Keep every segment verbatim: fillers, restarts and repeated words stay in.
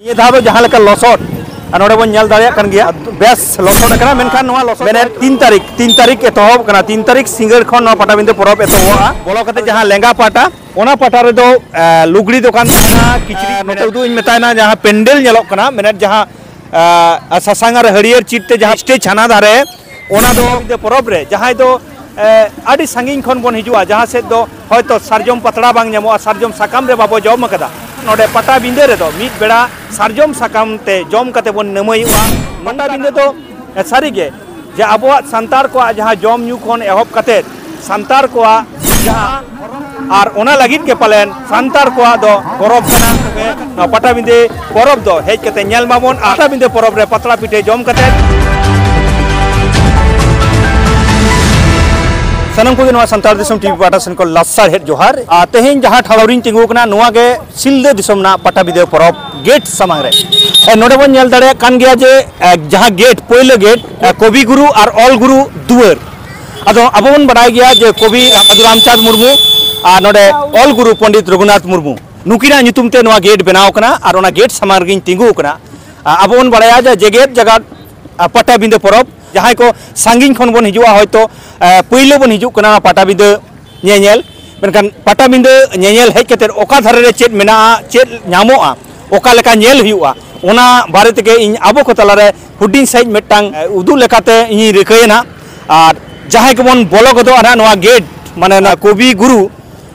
ᱱᱤᱭᱟᱹ ᱫᱷᱟᱣ ᱫᱚ ᱡᱟᱦᱟᱸ ᱞᱮᱠᱟ ᱞᱚᱥᱚᱫ, ᱟᱨ ᱱᱚᱰᱮ ᱵᱚᱱ ᱧᱮᱞ ᱫᱟᱲᱮᱭᱟᱜ ᱠᱟᱱ ᱜᱮᱭᱟ, ᱵᱮᱥ ᱞᱚᱥᱚᱫ ᱟᱠᱟᱱᱟ, ᱢᱮᱱᱠᱷᱟᱱ ᱱᱚᱣᱟ ᱞᱚᱥᱚᱫ ᱢᱮᱱᱮᱫ ᱛᱤᱱ ᱛᱟᱹᱨᱤᱠᱷ, ᱛᱤᱱ ᱛᱟᱹᱨᱤᱠᱷ ᱮᱛᱚᱦᱚᱵ ᱠᱟᱱᱟ, ᱛᱤᱱ ᱛᱟᱹᱨᱤᱠᱷ ᱥᱤᱸᱜᱟᱹᱲ ᱠᱷᱚᱱ ᱱᱚᱣᱟ ᱯᱟᱴᱟᱵᱤᱸᱫᱟᱹ ᱯᱚᱨᱚᱵᱽ ᱮᱛᱚᱦᱚᱵᱚᱜᱼᱟ᱾ ᱵᱚᱞᱚ ᱠᱟᱛᱮ ᱡᱟᱦᱟᱸ ᱞᱮᱸᱜᱟ ᱯᱟᱦᱴᱟ, ᱚᱱᱟ ᱯᱟᱦᱴᱟ ᱨᱮᱫᱚ, ᱮ, ᱞᱩᱜᱽᱲᱤ ᱫᱚᱠᱟᱱ ᱛᱟᱦᱮᱱᱟ, ᱠᱤᱪᱨᱤᱡ ᱱᱚᱛᱮ ᱢᱮᱱᱟᱜᱼᱟ᱾ ᱩᱫᱩᱜ ᱤᱧ ᱢᱮᱛᱟᱭᱱᱟ, ᱡᱟᱦᱟᱸ ᱯᱮᱱᱰᱮᱞ ᱧᱮᱞᱚᱜ ᱠᱟᱱᱟ, ᱢᱮᱱᱮᱫ ᱡᱟᱦᱟᱸ, ᱮ, ᱥᱟᱥᱟᱝ ᱟᱨ ᱦᱟᱹᱨᱭᱟᱹᱲ ᱪᱤᱴ ᱛᱮ ᱡᱟᱦᱟᱸ ᱥᱴᱮᱡᱽ ᱦᱟᱱᱟ ᱫᱷᱟᱨᱮ, ᱚᱱᱟ ᱫᱚ ᱯᱚᱨᱚᱵᱽ ᱨᱮ ᱡᱟᱦᱟᱸᱭ ᱫᱚ, ᱮ, ᱟᱹᱰᱤ ᱥᱟᱺᱜᱤᱧ ᱠᱷᱚᱱ ᱵᱚᱱ ᱦᱤᱡᱩᱜᱼᱟ, ᱡᱟᱦᱟᱸ ᱥᱮᱫ ᱫᱚ ᱦᱚᱭᱛᱚ ᱥᱟᱨᱡᱚᱢ ᱯᱟᱛᱲᱟ ᱵᱟᱝ ᱧᱟᱢᱚᱜᱼᱟ, ᱥᱟᱨᱡᱚᱢ ᱥᱟᱠᱟᱢ ᱨᱮ ᱵᱟᱵᱚ ᱡᱚᱢ ᱟᱠᱟᱫᱟ᱾ ᱱᱚᱰᱮ ᱯᱟᱴᱟᱵᱤᱸᱫᱟᱹ ᱨᱮᱫᱚ ᱢᱤᱫ ᱵᱮᱲᱟ ᱥᱟᱨᱡᱚᱢ ᱥᱟᱠᱟᱢ ᱛᱮ ᱡᱚᱢ ᱠᱟᱛᱮ ᱵᱚᱱ ᱱᱟᱹᱢᱟᱹᱭᱚᱜᱼᱟ᱾ ᱯᱟᱴᱟᱵᱤᱸᱫᱟᱹ ᱫᱚ, ᱮ, ᱥᱟᱹᱨᱤᱜᱮ ᱡᱮ ᱟᱵᱚᱣᱟᱜ ᱥᱟᱱᱛᱟᱲ ᱠᱚᱣᱟᱜ ᱡᱟᱦᱟᱸ ᱡᱚᱢ ᱧᱩ ᱠᱷᱚᱱ ᱮᱦᱚᱵ ᱠᱟᱛᱮ ᱥᱟᱱᱛᱟᱲ ᱠᱚᱣᱟᱜ ᱡᱟᱦᱟᱸ ᱟᱨ ᱚᱱᱟ ᱞᱟᱹᱜᱤᱫ ᱜᱮ ᱯᱟᱞᱮᱱ ᱥᱟᱱᱛᱟᱲ ᱠᱚᱣᱟᱜ ᱫᱚ ᱯᱚᱨᱚᱵᱽ ᱠᱟᱱᱟ᱾ ᱱᱚᱣᱟ ᱯᱟᱴᱟᱵᱤᱸᱫᱟᱹ ᱯᱚᱨᱚᱵᱽ ᱫᱚ ᱦᱮᱡ ᱠᱟᱛᱮ ᱧᱮᱞ ᱢᱟᱵᱚᱱ, ᱟᱨ ᱯᱟᱴᱟᱵᱤᱸᱫᱟᱹ ᱯᱚᱨᱚᱵᱽ ᱨᱮ ᱯᱟᱛᱲᱟ ᱯᱤᱴᱷᱟᱹ ᱡᱚᱢ ᱠᱟᱛᱮ᱾ ᱥᱟᱱᱟᱢ ᱠᱚᱜᱮ ᱱᱚᱣᱟ ᱥᱟᱱᱛᱟᱲ ᱫᱤᱥᱚᱢ ᱴᱤᱵᱷᱤ ᱯᱟᱦᱴᱟ ᱥᱮᱱ ᱠᱷᱚᱱ ᱞᱟᱥᱟᱲᱦᱮᱫ ᱡᱚᱦᱟᱨ᱾ ᱟᱨ ᱛᱮᱦᱮᱧ ᱡᱟᱦᱟᱸ ᱴᱷᱟᱶ ᱨᱤᱧ ᱛᱤᱸᱜᱩ ᱟᱠᱟᱱᱟ, ᱱᱚᱣᱟ ᱜᱮ ᱥᱤᱞᱫᱟᱹ ᱫᱤᱥᱚᱢ ᱨᱮᱱᱟᱜ ᱯᱟᱴᱟᱵᱤᱸᱫᱟᱹ ᱯᱚᱨᱚᱵᱽ ᱜᱮᱴ ᱥᱟᱢᱟᱝ ᱨᱮ᱾ ᱮ, ᱱᱚᱰᱮ ᱵᱚᱱ ᱧᱮᱞ ᱫᱟᱲᱮᱭᱟᱜ ᱠᱟᱱ ᱜᱮᱭᱟ ᱡᱮ, ᱮ, ᱡᱟᱦᱟᱸ ᱜᱮᱴ, ᱯᱳᱭᱞᱳ ᱜᱮᱴ, ᱮ, ᱠᱚᱵᱤ ᱜᱩᱨᱩ ᱟᱨ ᱚᱞ ᱜᱩᱨᱩ ᱫᱩᱣᱟᱹᱨ᱾ ᱟᱫᱚ ᱟᱵᱚ ᱵᱚᱱ ᱵᱟᱰᱟᱭ ᱜᱮᱭᱟ ᱡᱮ ᱠᱚᱵᱤ ᱥᱟᱫᱷᱩ ᱨᱟᱢᱪᱟᱸᱫᱽ ᱢᱩᱨᱢᱩ ᱟᱨ ᱱᱚᱰᱮ ᱚᱞ ᱜᱩᱨᱩ ᱯᱚᱱᱰᱤᱛ ᱨᱚᱜᱷᱩᱱᱟᱛᱷ ᱢᱩᱨᱢᱩ, ᱱᱩᱠᱤᱱᱟᱜ ᱧᱩᱛᱩᱢ ᱛᱮ ᱱᱚᱣᱟ ᱜᱮᱴ ᱵᱮᱱᱟᱣ ᱠᱟᱱᱟ ᱟᱨ ᱚᱱᱟ ᱜᱮᱴ ᱥᱟᱢᱟᱝ ᱨᱮᱜᱤᱧ ᱛᱤᱸᱜᱩ ᱟᱠᱟᱱᱟ᱾ ᱟ, ᱟᱵᱚ ᱵᱚᱱ ᱵᱟᱲᱟᱭᱟ ᱡᱮ ᱡᱮᱜᱮᱛ ᱡᱟᱠᱟᱛ, ᱟ, ᱯᱟᱴᱟᱵᱤᱸᱫᱟᱹ ᱯᱚᱨᱚᱵᱽ, ᱡᱟᱦᱟᱸᱭ ᱠᱚ ᱥᱟᱺᱜᱤᱧ ᱠᱷᱚᱱ ᱵᱚᱱ ᱦᱤᱡᱩᱜᱼᱟ, ᱦᱚᱭᱛᱳ, ᱟ, ᱯᱟᱹᱭᱞᱟᱹ ᱵᱚᱱ ᱦᱤᱡᱩᱜ ᱠᱟᱱᱟ ᱯᱟᱴᱟᱵᱤᱸᱫᱟᱹ ᱧᱮᱧᱮᱞ, ᱢᱮᱱᱠᱷᱟᱱ ᱯᱟᱴᱟᱵᱤᱸᱫᱟᱹ ᱧᱮᱧᱮᱞ ᱦᱮᱡ ᱠᱟᱛᱮᱫ ᱚᱠᱟ ᱫᱷᱟᱨᱮ ᱨᱮ ᱪᱮᱫ ᱢᱮᱱᱟᱜᱼᱟ, ᱪᱮᱫ ᱧᱟᱢᱚᱜᱼᱟ, ᱚᱠᱟ ᱞᱮᱠᱟ ᱧᱮᱞ ᱦᱩᱭᱩᱜᱼᱟ, ᱚᱱᱟ ᱵᱟᱨᱮ ᱛᱮᱜᱮ ᱤᱧ ᱟᱵᱚ ᱠᱚ ᱛᱟᱞᱟᱨᱮ ᱦᱩᱰᱤᱧ ᱥᱟᱺᱦᱤᱡ ᱢᱤᱫᱴᱟᱝ, ᱮ, ᱩᱫᱩᱜ ᱞᱮᱠᱟᱛᱮ ᱤᱧᱤᱧ ᱨᱤᱠᱟᱹᱭᱮᱱᱟ᱾ ᱟᱨ ᱡᱟᱦᱟᱸᱭ ᱠᱚᱵᱚᱱ ᱵᱚᱞᱚ ᱜᱚᱫᱚᱜᱼᱟ ᱱᱟᱦᱟᱜ ᱱᱚᱣᱟ ᱜᱮᱴ, ᱢᱟᱱᱮ ᱚᱱᱟ ᱠᱚᱵᱤ ᱜᱩᱨᱩ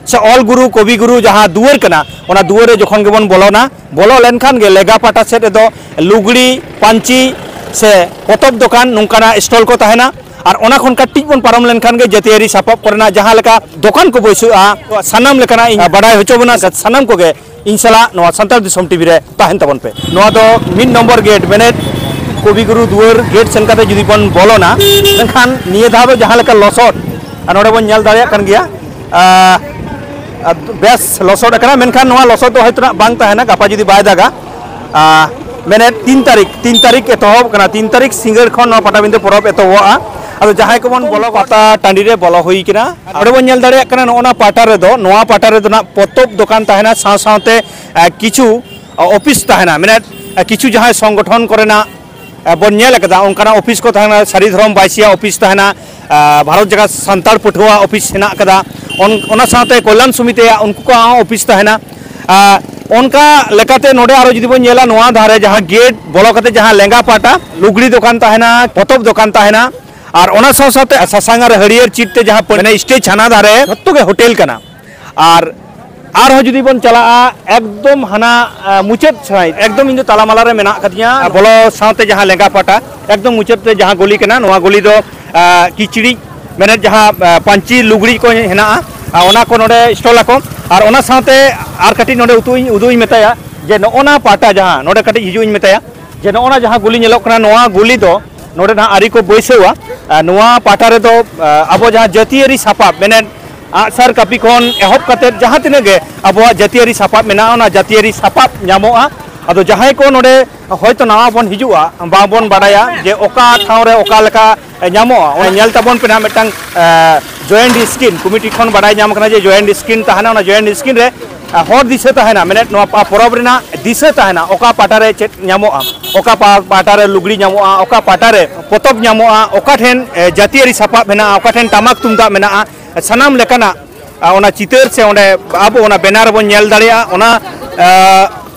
ᱥᱮ ᱚᱞ ᱜᱩᱨᱩ, ᱠᱚᱵᱤ ᱜᱩᱨᱩ ᱡᱟᱦᱟᱸ ᱫᱩᱣᱟᱹᱨ ᱠᱟᱱᱟ, ᱚᱱᱟ ᱫᱩᱣᱟᱹᱨ ᱨᱮ ᱡᱚᱠᱷᱚᱱ ᱜᱮᱵᱚᱱ ᱵᱚᱞᱚᱱᱟ, ᱵᱚᱞᱚ ᱞᱮᱱᱠᱷᱟᱱ ᱜᱮ ᱞᱮᱸᱜᱟ ᱯᱟᱦᱴᱟ ᱥᱮᱫ ᱨᱮᱫᱚ ᱞᱩᱜᱽᱲᱤ, ᱯᱟᱹᱧᱪᱤ ᱥᱮ ᱯᱚᱛᱚᱵ ᱫᱚᱠᱟᱱ ᱱᱚᱝᱠᱟᱱᱟᱜ ᱥᱴᱚᱞ ᱠᱚ ᱛᱟᱦᱮᱱᱟ᱾ ᱟᱨ ᱚᱱᱟ ᱠᱷᱚᱱ ᱠᱟᱹᱴᱤᱡ ᱵᱚᱱ ᱯᱟᱨᱚᱢ ᱞᱮᱱᱠᱷᱟᱱ ᱜᱮ ᱡᱟᱹᱛᱤᱭᱟᱹᱨᱤ ᱥᱟᱯᱟᱵ ᱠᱚᱨᱮᱱᱟᱜ ᱡᱟᱦᱟᱸ ᱞᱮᱠᱟ ᱫᱚᱠᱟᱱ ᱠᱚ ᱵᱟᱹᱭᱥᱟᱹᱜᱼᱟ, ᱥᱟᱱᱟᱢ ᱞᱮᱠᱟᱱᱟᱜ ᱤᱧ ᱵᱟᱰᱟᱭ ᱦᱚᱪᱚ ᱵᱚᱱᱟ᱾ ᱥᱟᱱᱟᱢ ᱠᱚᱜᱮ ᱤᱧ ᱥᱟᱞᱟᱜ ᱱᱚᱣᱟ ᱥᱟᱱᱛᱟᱲ ᱫᱤᱥᱚᱢ ᱴᱤᱵᱷᱤ ᱨᱮ ᱛᱟᱦᱮᱱ ᱛᱟᱵᱚᱱ ᱯᱮ᱾ ᱱᱚᱣᱟ ᱫᱚ ᱢᱤᱫ ᱱᱚᱢᱵᱚᱨ ᱜᱮᱴ, ᱢᱮᱱᱮᱫ ᱠᱚᱵᱤᱜᱩᱨᱩ ᱫᱩᱣᱟᱹᱨ ᱜᱮᱴ ᱥᱮᱱ ᱠᱟᱛᱮ ᱡᱩᱫᱤ ᱵᱚᱱ ᱵᱚᱞᱚᱱᱟ, ᱢᱮᱱᱠᱷᱟᱱ ᱱᱤᱭᱟᱹ ᱫᱷᱟᱣ ᱫᱚ ᱡᱟᱦᱟᱸ ᱞᱮᱠᱟ ᱞᱚᱥᱚᱫ, ᱟᱨ ᱱᱚᱰᱮ ᱵᱚᱱ ᱧᱮᱞ ᱫᱟᱲᱮᱭᱟᱜ ᱠᱟᱱ ᱜᱮᱭᱟ, ᱟᱨ ᱵᱮᱥ ᱞᱚᱥᱚᱫ ᱟᱠᱟᱱᱟ, ᱢᱮᱱᱠᱷᱟᱱ ᱱᱚᱣᱟ ᱞᱚᱥᱚᱫ ᱫᱚ ᱦᱚᱭᱛᱳ ᱱᱟᱜ ᱵᱟᱝ ᱛᱟᱦᱮᱱᱟ, ᱜᱟᱯᱟ ᱡᱩᱫᱤ ᱵᱟᱭ ᱫᱟᱜᱟ᱾ ᱟᱨ ᱢᱮᱱᱮᱫ ᱛᱤᱱ ᱛᱟᱹᱨᱤᱠᱷ, ᱛᱤᱱ ᱛᱟᱹᱨᱤᱠᱷ ᱮᱛᱚᱦᱚᱵ ᱠᱟᱱᱟ, ᱛᱤᱱ ᱛᱟᱹᱨᱤᱠᱷ ᱥᱤᱸᱜᱟᱹᱲ ᱠᱷᱚᱱ ᱱᱚᱣᱟ ᱯᱟᱴᱟᱵᱤᱸᱫᱟᱹ ᱯᱚᱨᱚᱵᱽ ᱮᱛᱚᱦᱚᱵᱚᱜᱼᱟ᱾ ᱟᱫᱚ ᱡᱟᱦᱟᱸᱭ ᱠᱚᱵᱚᱱ ᱵᱚᱞᱚ, ᱯᱟᱛᱟ ᱴᱟᱺᱰᱤ ᱨᱮ ᱵᱚᱞᱚ ᱦᱩᱭ ᱠᱟᱱᱟ᱾ ᱱᱚᱰᱮ ᱵᱚᱱ ᱧᱮᱞ ᱫᱟᱲᱮᱭᱟᱜ ᱠᱟᱱᱟ, ᱱᱚᱜᱼᱚ ᱱᱟ ᱯᱟᱦᱴᱟ ᱨᱮᱫᱚ, ᱱᱚᱣᱟ ᱯᱟᱦᱴᱟ ᱨᱮᱫᱚ ᱱᱟᱜ ᱯᱚᱛᱚᱵ ᱫᱚᱠᱟᱱ ᱛᱟᱦᱮᱱᱟ, ᱥᱟᱶ ᱥᱟᱶᱛᱮ, ᱮ, ᱠᱤᱪᱷᱩ ᱚᱯᱷᱤᱥ ᱛᱟᱦᱮᱱᱟ, ᱢᱮᱱᱮᱫ ᱠᱤᱪᱷᱩ ᱡᱟᱦᱟᱸᱭ ᱥᱚᱝᱜᱚᱴᱷᱚᱱ ᱠᱚᱨᱮᱱᱟᱜ ᱵᱚᱱ ᱧᱮᱞ ᱟᱠᱟᱫᱟ, ᱚᱱᱠᱟᱱᱟᱜ ᱚᱯᱷᱤᱥ ᱠᱚ ᱛᱟᱦᱮᱱᱟ, ᱥᱟᱹᱨᱤ ᱫᱷᱚᱨᱚᱢ ᱵᱟᱭᱥᱤᱭᱟ ᱚᱯᱷᱤᱥ ᱛᱟᱦᱮᱱᱟ, ᱵᱷᱟᱨᱚᱛ ᱡᱟᱠᱟᱛ ᱥᱟᱱᱛᱟᱲ ᱯᱟᱹᱴᱷᱩᱣᱟᱹ ᱚᱯᱷᱤᱥ ᱦᱮᱱᱟᱜ ᱟᱠᱟᱫᱟ, ᱚᱱ- ᱚᱱᱟ ᱥᱟᱶᱛᱮ ᱠᱚᱞᱭᱟᱱ ᱥᱚᱢᱤᱛᱤᱭᱟᱜ ᱩᱱᱠᱩ ᱠᱚᱣᱟᱜ ᱦᱚᱸ ᱚᱯᱷᱤᱥ ᱛᱟᱦᱮᱱᱟ᱾ ᱚᱱᱠᱟ ᱞᱮᱠᱟᱛᱮ ᱱᱚᱰᱮ ᱟᱨᱚ ᱡᱩᱫᱤ ᱵᱚᱱ ᱧᱮᱞᱟ, ᱱᱚᱣᱟ ᱫᱷᱟᱨᱮ ᱡᱟᱦᱟᱸ ᱜᱮᱴ ᱵᱚᱞᱚ ᱠᱟᱛᱮ ᱡᱟᱦᱟᱸ ᱞᱮᱸᱜᱟ ᱯᱟᱦᱴᱟ ᱞᱩᱜᱽᱲᱤ ᱫᱚᱠᱟᱱ ᱛᱟᱦᱮᱱᱟ, ᱯᱚᱛᱚᱵ ᱫᱚᱠᱟᱱ ᱛᱟᱦᱮᱱᱟ, ᱟᱨ ᱚᱱᱟ ᱥᱟᱶ ᱥᱟᱶᱛᱮ ᱥᱟᱥᱟᱝ ᱟᱨ ᱦᱟᱹᱨᱭᱟᱹᱲ ᱪᱤᱴ ᱛᱮ ᱡᱟᱦᱟᱸ ᱯᱟᱹ- ᱢᱟᱱᱮ ᱥᱴᱮᱡᱽ ᱦᱟᱱᱟ ᱫᱷᱟᱨᱮ ᱡᱷᱚᱛᱚ ᱜᱮ ᱦᱳᱴᱮᱞ ᱠᱟᱱᱟ᱾ ᱟᱨ ᱟᱨᱦᱚᱸ ᱡᱩᱫᱤ ᱵᱚᱱ ᱪᱟᱞᱟᱜᱼᱟ ᱮᱠᱫᱚᱢ ᱦᱟᱱᱟ, ᱟ, ᱢᱩᱪᱟᱹᱫ ᱥᱟᱭᱤᱰ, ᱮᱠᱫᱚᱢ ᱤᱧ ᱫᱚ ᱛᱟᱞᱟ ᱢᱟᱞᱟ ᱨᱮ ᱢᱮᱱᱟᱜ ᱟᱠᱟᱫᱤᱧᱟ᱾ ᱵᱚᱞᱚ ᱥᱟᱶᱛᱮ ᱡᱟᱦᱟᱸ ᱞᱮᱸᱜᱟ ᱯᱟᱦᱴᱟ ᱮᱠᱫᱚᱢ ᱢᱩᱪᱟᱹᱫ ᱨᱮ ᱡᱟᱦᱟᱸ ᱜᱚᱞᱤ ᱠᱟᱱᱟ, ᱱᱚᱣᱟ ᱜᱚᱞᱤ ᱫᱚ, ᱟ, ᱠᱤᱪᱨᱤᱡ ᱢᱮᱱᱮᱫ ᱡᱟᱦᱟᱸ, ᱟ, ᱯᱟᱹᱧᱪᱤ ᱞᱩᱜᱽᱲᱤᱡ ᱠᱚ ᱦᱮᱱᱟᱜᱼᱟ, ᱟ, ᱚᱱᱟ ᱠᱚ ᱱᱚᱰᱮ ᱥᱴᱚᱞ ᱟᱠᱚ᱾ ᱟᱨ ᱚᱱᱟ ᱥᱟᱶᱛᱮ ᱟᱨ ᱠᱟᱹᱴᱤᱡ ᱱᱚᱰᱮ ᱩᱛᱩ ᱤᱧ ᱩᱫᱩᱜ ᱤᱧ ᱢᱮᱛᱟᱭᱟ ᱡᱮ ᱱᱚᱜᱼᱚ ᱱᱟ ᱯᱟᱦᱴᱟ ᱡᱟᱦᱟᱸ ᱱᱚᱰᱮ ᱠᱟᱹᱴᱤᱡ ᱦᱤᱡᱩᱜ ᱤᱧ ᱢᱮᱛᱟᱭᱟ ᱡᱮ ᱱᱚᱜᱼᱚ ᱱᱟ ᱡᱟᱦᱟᱸ ᱜᱚᱞᱤ ᱧᱮᱞᱚᱜ ᱠᱟᱱᱟ, ᱱᱚᱣᱟ ᱜᱚᱞᱤ ᱫᱚ ᱱᱚᱰᱮ ᱱᱟᱦᱟᱜ ᱟᱹᱨᱤ ᱠᱚ ᱵᱟᱹᱭᱥᱟᱹᱣᱟ᱾ ᱟ, ᱱᱚᱣᱟ ᱯᱟᱦᱴᱟ ᱨᱮᱫᱚ, ᱟ, ᱟᱵᱚ ᱡᱟᱦᱟᱸ ᱡᱟᱹᱛᱤᱭᱟᱹᱨᱤ ᱥᱟᱯᱟᱵ ᱢᱮᱱᱮᱫ ᱟᱜᱼᱥᱟᱨ ᱠᱟᱹᱯᱤ ᱠᱷᱚᱱ ᱮᱦᱚᱵ ᱠᱟᱛᱮᱫ ᱡᱟᱦᱟᱸ ᱛᱤᱱᱟᱹᱜ ᱜᱮ ᱟᱵᱚᱣᱟᱜ ᱡᱟᱹᱛᱤᱭᱟᱹᱨᱤ ᱥᱟᱯᱟᱵ ᱢᱮᱱᱟᱜᱼᱟ, ᱚᱱᱟ ᱡᱟᱹᱛᱤᱭᱟᱹᱨᱤ ᱥᱟᱯᱟᱵ ᱧᱟᱢᱚᱜᱼᱟ᱾ ᱟᱫᱚ ᱡᱟᱦᱟᱸᱭ ᱠᱚ ᱱᱚᱰᱮ ᱦᱚᱭᱛᱳ ᱱᱟᱣᱟ ᱵᱚᱱ ᱦᱤᱡᱩᱜᱼᱟ, ᱵᱟᱵᱚᱱ ᱵᱟᱰᱟᱭᱟ ᱡᱮ ᱚᱠᱟ ᱴᱷᱟᱶ ᱨᱮ ᱚᱠᱟ ᱞᱮᱠᱟ ᱧᱟᱢᱚᱜᱼᱟ, ᱚᱱᱟ ᱧᱮᱞ ᱛᱟᱵᱚᱱ ᱯᱮ ᱱᱟᱦᱟᱜ ᱢᱤᱫᱴᱟᱝ, ᱟ, ᱡᱚᱭᱮᱱᱴ ᱥᱠᱨᱤᱱ ᱠᱚᱢᱤᱴᱤ ᱠᱷᱚᱱ ᱵᱟᱰᱟᱭ ᱧᱟᱢ ᱠᱟᱱᱟ ᱡᱮ ᱡᱚᱭᱮᱱᱴ ᱥᱠᱨᱤᱱ ᱛᱟᱦᱮᱱᱟ, ᱚᱱᱟ ᱡᱚᱭᱮᱱᱴ ᱥᱠᱨᱤᱱ ᱨᱮ, ᱟ, ᱦᱚᱨ ᱫᱤᱥᱟᱹ ᱛᱟᱦᱮᱱᱟ, ᱢᱮᱱᱮᱫ ᱱᱚᱣᱟ ᱯᱟ-, ᱯᱚᱨᱚᱵᱽ ᱨᱮᱱᱟᱜ ᱫᱤᱥᱟᱹ ᱛᱟᱦᱮᱱᱟ, ᱚᱠᱟ ᱯᱟᱦᱴᱟ ᱨᱮ ᱪᱮᱫ ᱧᱟᱢᱚᱜᱼᱟ, ᱚᱠᱟ ᱯᱟ-, ᱯᱟᱦᱴᱟ ᱨᱮ ᱞᱩᱜᱽᱲᱤ ᱧᱟᱢᱚᱜᱼᱟ, ᱚᱠᱟ ᱯᱟᱦᱴᱟ ᱨᱮ ᱯᱚᱛᱚᱵ ᱧᱟᱢᱚᱜᱼᱟ, ᱚᱠᱟ ᱴᱷᱮᱱ, ᱮ, ᱡᱟᱹᱛᱤᱭᱟᱹᱨᱤ ᱥᱟᱯᱟᱵ ᱢᱮᱱᱟᱜᱼᱟ, ᱚᱠᱟ ᱴᱷᱮᱱ ᱴᱟᱢᱟᱠ ᱛᱩᱢᱫᱟᱜ ᱢᱮᱱᱟᱜᱼᱟ, ᱥᱟᱱᱟᱢ ᱞᱮᱠᱟᱱᱟᱜ, ᱟ, ᱚᱱᱟ ᱪᱤᱛᱟᱹᱨ ᱥᱮ ᱚᱸᱰᱮ ᱟᱵᱚ ᱚᱱᱟ ᱵᱮᱱᱟᱨ ᱵᱚᱱ ᱧᱮᱞ ᱫᱟᱲᱮᱭᱟᱜᱼᱟ᱾ ᱚᱱᱟ, ᱟ,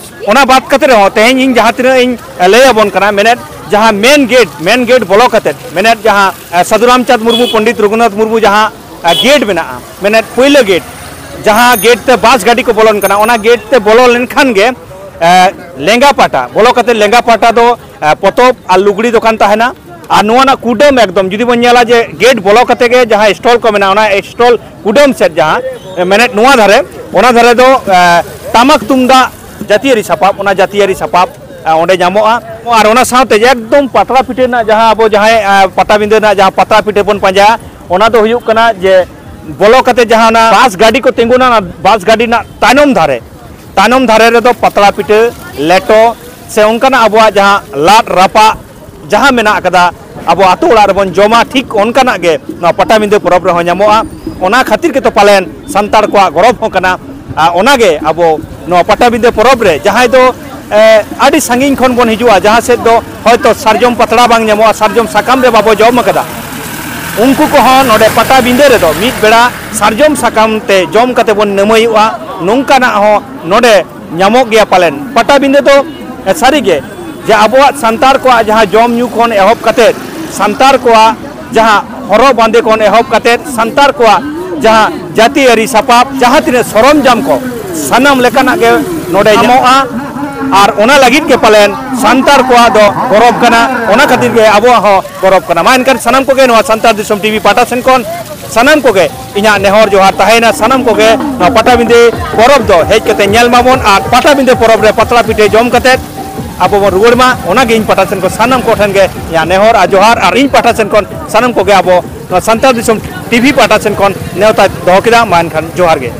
ᱚᱱᱟ ᱵᱟᱫ ᱠᱟᱛᱮ ᱨᱮᱦᱚᱸ ᱛᱮᱦᱮᱧ ᱤᱧ ᱡᱟᱦᱟᱸ ᱛᱤᱱᱟᱹᱜ ᱤᱧ ᱞᱟᱹᱭ ᱟᱵᱚᱱ ᱠᱟᱱᱟ, ᱢᱮᱱᱮᱫ ᱡᱟᱦᱟᱸ ᱢᱮᱱ ᱜᱮᱴ, ᱢᱮᱱ ᱜᱮᱴ ᱵᱚᱞᱚ ᱠᱟᱛᱮ, ᱢᱮᱱᱮᱫ ᱡᱟᱦᱟᱸ, ᱟ, ᱥᱟᱹᱫᱷᱩ ᱨᱟᱢᱪᱟᱸᱫᱽ ᱢᱩᱨᱢᱩ, ᱯᱚᱱᱰᱤᱛ ᱨᱚᱜᱷᱩᱱᱟᱛᱷ ᱢᱩᱨᱢᱩ ᱡᱟᱦᱟᱸ, ᱟ, ᱜᱮᱴ ᱢᱮᱱᱟᱜᱼᱟ, ᱢᱮᱱᱮᱫ ᱯᱳᱭᱞᱳ ᱜᱮᱴ, ᱡᱟᱦᱟᱸ ᱜᱮᱴ ᱛᱮ ᱵᱟᱥ ᱜᱟᱹᱰᱤ ᱠᱚ ᱵᱚᱞᱚᱱ ᱠᱟᱱᱟ, ᱚᱱᱟ ᱜᱮᱴ ᱛᱮ ᱵᱚᱞᱚ ᱞᱮᱱᱠᱷᱟᱱ ᱜᱮ, ᱮ, ᱞᱮᱸᱜᱟ ᱯᱟᱦᱴᱟ, ᱵᱚᱞᱚ ᱠᱟᱛᱮ ᱞᱮᱸᱜᱟ ᱯᱟᱦᱴᱟ ᱫᱚ, ᱮ, ᱯᱚᱛᱚᱵ ᱟᱨ ᱞᱩᱜᱽᱲᱤ ᱫᱚᱠᱟᱱ ᱛᱟᱦᱮᱱᱟ᱾ ᱟᱨ ᱱᱚᱣᱟ ᱨᱮᱱᱟᱜ ᱠᱩᱰᱟᱹᱢ ᱮᱠᱫᱚᱢ ᱡᱩᱫᱤ ᱵᱚᱱ ᱧᱮᱞᱟ ᱡᱮ ᱜᱮᱴ ᱵᱚᱞᱚ ᱠᱟᱛᱮ ᱜᱮ ᱡᱟᱦᱟᱸ ᱥᱴᱚᱞ ᱠᱚ ᱢᱮᱱᱟᱜᱼᱟ, ᱚᱱᱟ ᱥᱴᱚᱞ ᱠᱩᱰᱟᱹᱢ ᱥᱮᱫ ᱡᱟᱦᱟᱸ, ᱮ, ᱢᱮᱱᱮᱫ ᱱᱚᱣᱟ ᱫᱷᱟᱨᱮ, ᱚᱱᱟ ᱫᱷᱟᱨᱮ ᱫᱚ, ᱮ, ᱴᱟᱢᱟᱠ ᱛᱩᱢᱫᱟᱜ ᱡᱟᱹᱛᱤᱭᱟᱹᱨᱤ ᱥᱟᱯᱟᱵ, ᱚᱱᱟ ᱡᱟᱹᱛᱤᱭᱟᱹᱨᱤ ᱥᱟᱯᱟᱵ, ᱮ, ᱚᱸᱰᱮ ᱧᱟᱢᱚᱜᱼᱟ᱾ ᱟᱨ ᱚᱱᱟ ᱥᱟᱶᱛᱮ ᱮᱠᱫᱚᱢ ᱯᱟᱛᱲᱟ ᱯᱤᱴᱷᱟᱹ ᱨᱮᱱᱟᱜ ᱡᱟᱦᱟᱸ ᱟᱵᱚ ᱡᱟᱦᱟᱸᱭ, ᱮ, ᱯᱟᱴᱟᱵᱤᱸᱫᱟᱹ ᱨᱮᱱᱟᱜ ᱡᱟᱦᱟᱸ ᱯᱟᱛᱲᱟ ᱯᱤᱴᱷᱟᱹ ᱵᱚᱱ ᱯᱟᱸᱡᱟᱭᱟ, ᱚᱱᱟ ᱫᱚ ᱦᱩᱭᱩᱜ ᱠᱟᱱᱟ ᱡᱮ ᱵᱚᱞᱚ ᱠᱟᱛᱮ ᱡᱟᱦᱟᱸ ᱚᱱᱟ ᱵᱟᱥ ᱜᱟᱹᱰᱤ ᱠᱚ ᱛᱤᱸᱜᱩᱱᱟ, ᱚᱱᱟ ᱵᱟᱥ ᱜᱟᱹᱰᱤ ᱨᱮᱱᱟᱜ ᱛᱟᱭᱱᱚᱢ ᱫᱷᱟᱨᱮ, ᱛᱟᱭᱱᱚᱢ ᱫᱷᱟᱨᱮ ᱨᱮᱫᱚ ᱯᱟᱛᱲᱟ ᱯᱤᱴᱷᱟᱹ, ᱞᱮᱴᱚ ᱥᱮ ᱚᱱᱠᱟᱱᱟᱜ ᱟᱵᱚᱣᱟᱜ ᱡᱟᱦᱟᱸ ᱞᱟᱫ ᱨᱟᱯᱟᱜ ᱡᱟᱦᱟᱸ ᱢᱮᱱᱟᱜ ᱟᱠᱟᱫᱟ ᱟᱵᱚ ᱟᱛᱳ ᱚᱲᱟᱜ ᱨᱮᱵᱚᱱ ᱡᱚᱢᱟ, ᱴᱷᱤᱠ ᱚᱱᱠᱟᱱᱟᱜ ᱜᱮ ᱱᱚᱣᱟ ᱯᱟᱴᱟᱵᱤᱸᱫᱟᱹ ᱯᱚᱨᱚᱵᱽ ᱨᱮᱦᱚᱸ ᱧᱟᱢᱚᱜᱼᱟ᱾ ᱚᱱᱟ ᱠᱷᱟᱹᱛᱤᱨ ᱜᱮᱛᱚ ᱯᱟᱞᱮᱱ ᱥᱟᱱᱛᱟᱲ ᱠᱚᱣᱟᱜ ᱜᱚᱨᱚᱵᱽ ᱦᱚᱸ ᱠᱟᱱᱟ᱾ ᱟᱨ ᱚᱱᱟᱜᱮ ᱟᱵᱚ ᱱᱚᱣᱟ ᱯᱟᱴᱟᱵᱤᱸᱫᱟᱹ ᱯᱚᱨᱚᱵᱽ ᱨᱮ ᱡᱟᱦᱟᱸᱭ ᱫᱚ ᱮ, ᱟᱹᱰᱤ ᱥᱟᱺᱜᱤᱧ ᱠᱷᱚᱱ ᱵᱚᱱ ᱦᱤᱡᱩᱜᱼᱟ, ᱡᱟᱦᱟᱸ ᱥᱮᱫ ᱫᱚ ᱦᱚᱭᱛᱚ ᱥᱟᱨᱡᱚᱢ ᱯᱟᱛᱲᱟ ᱵᱟᱝ ᱧᱟᱢᱚᱜᱼᱟ, ᱥᱟᱨᱡᱚᱢ ᱥᱟᱠᱟᱢ ᱨᱮ ᱵᱟᱵᱚ ᱡᱚᱢ ᱟᱠᱟᱫᱟ, ᱩᱱᱠᱩ ᱠᱚᱦᱚᱸ ᱱᱚᱰᱮ ᱯᱟᱴᱟᱵᱤᱸᱫᱟᱹ ᱨᱮᱫᱚ ᱢᱤᱫ ᱵᱮᱲᱟ ᱥᱟᱨᱡᱚᱢ ᱥᱟᱠᱟᱢ ᱛᱮ ᱡᱚᱢ ᱠᱟᱛᱮ ᱵᱚᱱ ᱱᱟᱹᱢᱟᱹᱭᱚᱜᱼᱟ, ᱱᱚᱝᱠᱟᱱᱟᱜ ᱦᱚᱸ ᱱᱚᱰᱮ ᱧᱟᱢᱚᱜ ᱜᱮᱭᱟ ᱯᱟᱞᱮᱱ᱾ ᱯᱟᱴᱟᱵᱤᱸᱫᱟᱹ ᱫᱚ, ᱮ, ᱥᱟᱹᱨᱤᱜᱮ ᱡᱮ ᱟᱵᱚᱣᱟᱜ ᱥᱟᱱᱛᱟᱲ ᱠᱚᱣᱟᱜ ᱡᱟᱦᱟᱸ ᱡᱚᱢ ᱧᱩ ᱠᱷᱚᱱ ᱮᱦᱚᱵ ᱠᱟᱛᱮ, ᱥᱟᱱᱛᱟᱲ ᱠᱚᱣᱟᱜ ᱡᱟᱦᱟᱸ ᱦᱚᱨᱚᱜ ᱵᱟᱸᱫᱮ ᱠᱷᱚᱱ ᱮᱦᱚᱵ ᱠᱟᱛᱮ, ᱥᱟᱱᱛᱟᱲ ᱠᱚᱣᱟᱜ ᱡᱟᱦᱟᱸ ᱡᱟᱹᱛᱤᱭᱟᱹᱨᱤ ᱥᱟᱯᱟᱵ, ᱡᱟᱦᱟᱸ ᱛᱤᱱᱟᱹᱜ ᱥᱚᱨᱚᱢᱡᱟᱢ ᱠᱚ, ᱥᱟᱱᱟᱢ ᱞᱮᱠᱟᱱᱟᱜ ᱜᱮ ᱱᱚᱰᱮ ᱧᱟᱢᱚᱜᱼᱟ᱾ ᱟᱨ ᱚᱱᱟ ᱞᱟᱹᱜᱤᱫ ᱜᱮ ᱯᱟᱞᱮᱱ ᱥᱟᱱᱛᱟᱲ ᱠᱚᱣᱟᱜ ᱫᱚ ᱜᱚᱨᱚᱵᱽ ᱠᱟᱱᱟ, ᱚᱱᱟ ᱠᱷᱟᱹᱛᱤᱨ ᱜᱮ ᱟᱵᱚᱣᱟᱜ ᱦᱚᱸ ᱜᱚᱨᱚᱵᱽ ᱠᱟᱱᱟ᱾ ᱢᱟ ᱮᱱᱠᱷᱟᱱ ᱥᱟᱱᱟᱢ ᱠᱚᱜᱮ ᱱᱚᱣᱟ ᱥᱟᱱᱛᱟᱲ ᱫᱤᱥᱚᱢ ᱴᱤᱵᱷᱤ ᱯᱟᱦᱴᱟ ᱥᱮᱱ ᱠᱷᱚᱱ ᱥᱟᱱᱟᱢ ᱠᱚᱜᱮ ᱤᱧᱟᱹᱜ ᱱᱮᱦᱚᱨ ᱡᱚᱦᱟᱨ ᱛᱟᱦᱮᱸᱭᱮᱱᱟ, ᱥᱟᱱᱟᱢ ᱠᱚᱜᱮ ᱱᱚᱣᱟ ᱯᱟᱴᱟᱵᱤᱸᱫᱟᱹ ᱯᱚᱨᱚᱵᱽ ᱫᱚ ᱦᱮᱡ ᱠᱟᱛᱮ ᱧᱮᱞ ᱢᱟᱵᱚᱱ ᱟᱨ ᱯᱟᱴᱟᱵᱤᱸᱫᱟᱹ ᱯᱚᱨᱚᱵᱽ ᱨᱮ ᱯᱟᱛᱲᱟ ᱯᱤᱴᱷᱟᱹ ᱡᱚᱢ ᱠᱟᱛᱮ ᱟᱵᱚ ᱵᱚᱱ ᱨᱩᱣᱟᱹᱲ ᱢᱟ, ᱚᱱᱟᱜᱮ ᱤᱧ ᱯᱟᱦᱴᱟ ᱥᱮᱱ ᱠᱷᱚᱱ ᱥᱟᱱᱟᱢ ᱠᱚᱴᱷᱮᱱ ᱜᱮ ᱤᱧᱟᱹᱜ ᱱᱮᱦᱚᱨ ᱟᱨ ᱡᱚᱦᱟᱨ, ᱟᱨ ᱤᱧ ᱯᱟᱦᱴᱟ ᱥᱮᱱ ᱠᱷᱚᱱ ᱥᱟᱱᱟᱢ ᱠᱚᱜᱮ ᱟᱵᱚ ᱱᱚᱣᱟ ᱥᱟᱱᱛᱟᱲ ᱫᱤᱥᱚᱢ ᱴᱤᱵᱷᱤ ᱯᱟᱦᱴᱟ ᱥᱮᱱ ᱠᱷᱚᱱ ᱱᱮᱣᱛᱟ ᱫᱚᱦᱚ ᱠᱮᱫᱟ᱾ ᱢᱟ ᱮᱱᱠᱷᱟᱱ ᱡᱚᱦᱟᱨ ᱜᱮ᱾